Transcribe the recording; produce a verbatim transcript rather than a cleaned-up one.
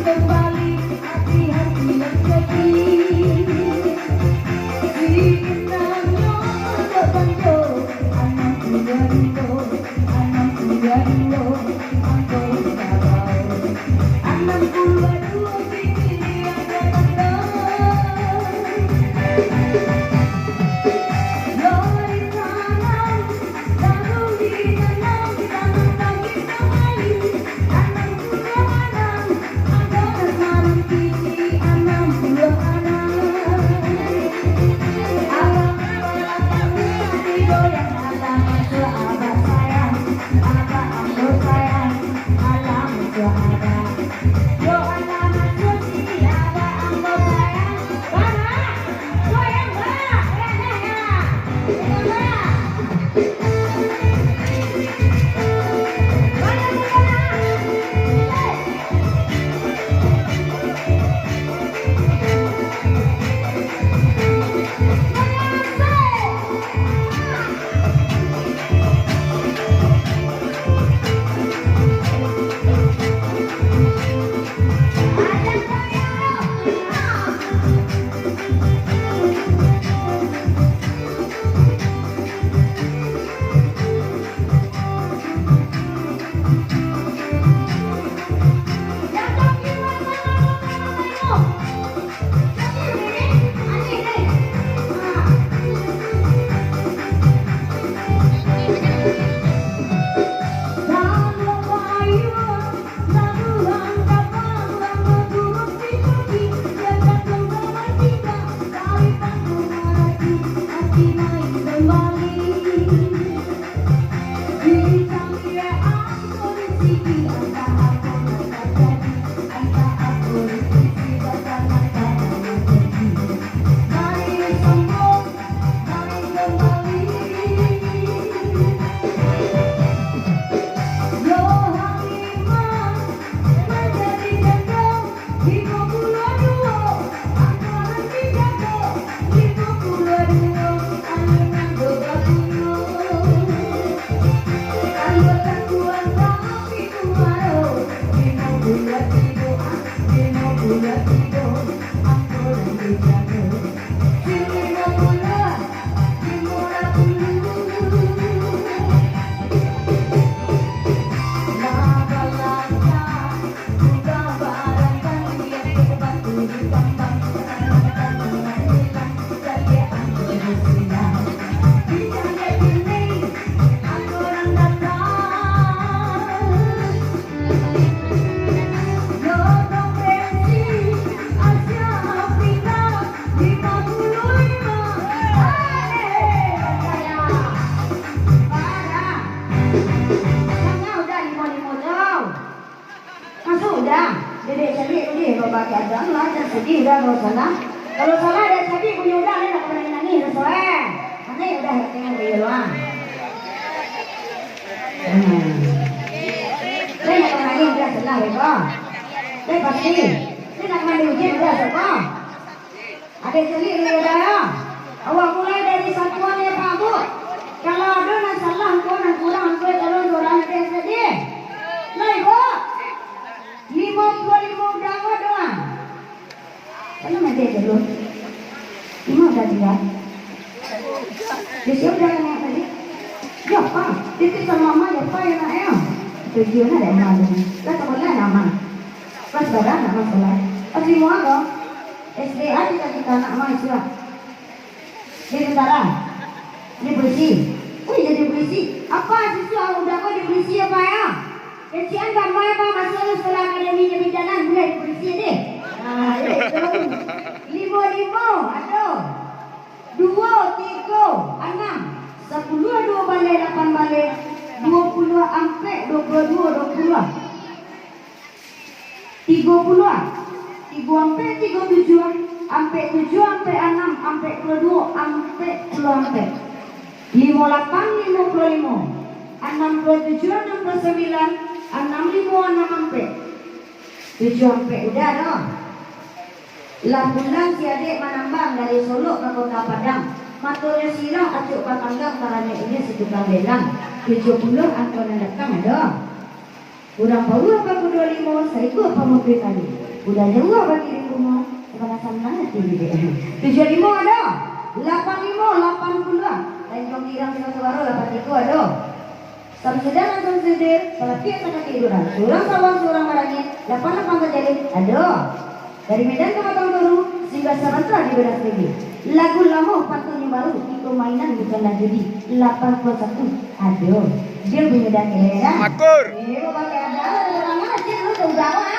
Kembali hati-hati yang jadi. Si inang nyo mandok banjo, anam puluah duo, anam puluah duo, angko babao. Anam puluah duo, kini dia datang. Yo, di tanam, lalu di tanam, di tanam lagi kembali. Anam puluah anam, angko nan malam kini anam puluah anam. Abah, abah, abah, abah, abah, abah, sayang. Abah, ambo sayang, alah musuah abah. Yo, alah musuah sini, abah, ambo sayang. Bah, bah, goyang, bah, goyang, bah, ya. Goyang, bah. Masuak udah. Dedek caliak tadi, kalau pakai adan lah, jan sadih udah kalau salah. Kalau salah, dek caliak bunyi udah, dek nak ka manangih-nangih, raso, eh. Mana udah nak tengok dia doang. Hmm. Dek nak ka manangih udah salah, dek ko. Dek pasti. Dek nak ka mandi ujian udah, sok ko. Adek caliak dulu dah, yo. Awak mulai dari satuan, yo, Pak, Bu. Kalau ado nan salah, angko nan kurang, angko tolong surang adek sadih. Lai, Bu. Limo puluah limo udah, angko doang. Tanang adek dulu. Limo udah tingga. Di sini udah banyak tadi. Yo, Pak. Titip samo Ama, yo, Pak, yo, Nak, yo. Tujuan adek Ama tu. Lah, tak boleh, Ama. Kelas bara nak masalah. Kelas limo ko. S D A cita-cita nak maisuak. Jadi tentara. Jadi polisi. Wih, jadi polisi. Apa susu udah ko jadi polisi apa ya? Kecian tambah apa masuk sekolah akademi jadi jalan boleh jadi polisi deh. Nah, itu. Limo-limo, aduh. Duo, tigo, anam. Sapuluah duo baleh, lapan baleh. Duo puluah ampek, duo puluah duo, duo puluah. Tigo puluah, tigo ampek, tigo tujuah, ampek tujuah, ampek anam, ampek puluah duo, ampek puluah ampek. Limo lapan, limo puluah limo, anam puluah tujuah, anam puluah sambilan, anam limo, anam ampek. Tujuah ampek udah doh. Lah pulang si adek manambang dari Solok ka Kota Padang. Matonyo sirah acok batanggang, karano inyo si tukang belang. Tujuah puluah angko nan datang ado. Urang pauah bakudo limo, saikua pamutuih tali. Udah jauah bagi di rumah, sabana sanang hati dek. Tujuah limo ado, lapan limo, lapan puluah. Tanjuang Girang Singosawaro lapan tigo ado. Samsudan Samsudir, Salapia Sakati Duran, Surang Sawah Surang Marangin, lapan lapan Sajalin ado. Dari Medan ka Batang Toru, singgah sabanta di Badan Tinggi. Lagu lamo pantunnyo baru, iko mainan bukanlah judi, lapan puluah satu ado. Dia bunyi dah kira. Makur. Eh, bapak ada, ada tangan aja lu tuh, gawat.